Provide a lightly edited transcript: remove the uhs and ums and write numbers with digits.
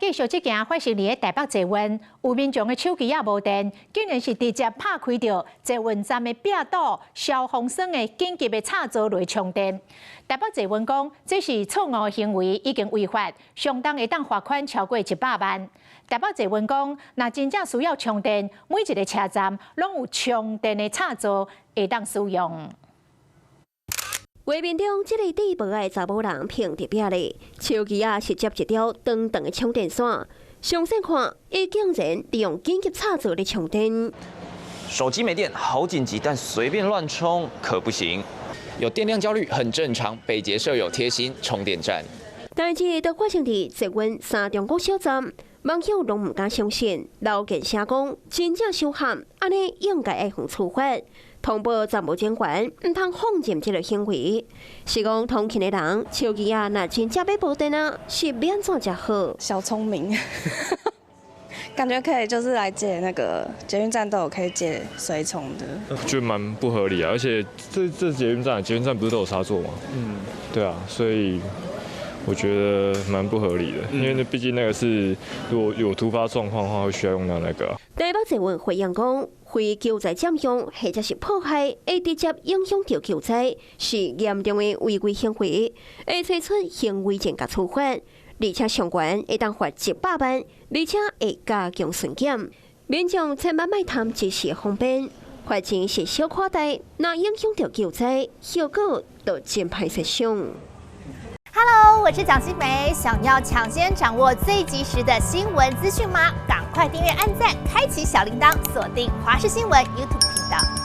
繼續這件發生佇台北捷運，有民眾的手機也無電，竟然是直接拍開著捷運站的壁堵消防栓的緊急的插座來充電。台北捷運講，這是錯誤行為，已經違法，相當會當罰款超過100萬。台北捷運講，若真正需要充電，每一个車站攏有充電的插座會當使用。畫面中，這个戴帽的查某人憑佇壁咧，手機仔是接一條長長的充電線。詳細看，伊竟然利用緊急插座咧充電。手機沒電好緊急，但隨便亂充可不行。有電量焦慮很正常，北捷設有貼心充電站。代誌就發生佇捷運三重國小站，網友攏毋敢相信，留言寫講真正傷譀，按呢應該愛予處罰。通報站務人員，毋通放任這个行為。是講通勤的人，手機仔若真正欲無電啊，是欲按怎才好？小聰明，感覺可以就是來借那個捷運站都有可以借隨充的。覺得蠻不合理啊，而且這捷運站，捷運站不是都有插座嗎？嗯，對啊，所以我覺得蠻不合理的，因為那畢竟那個是如果有突發狀況的話，會需要用到那個。台北捷運回應講，非救災佔用或者是破壞，會直接影響著救災，是嚴重的違規行為，會提出行為人共處罰，而且上懸會當罰100萬，而且會加強巡檢。民眾千萬莫貪一時方便，罰錢是小可代，若影響著救災，後果就真歹設想。 Hello，我是蔣新梅，想要搶先掌握最及時的新聞資訊嗎？趕快訂閱、按讚、開啟小鈴鐺，鎖定華視新聞 YouTube 頻道。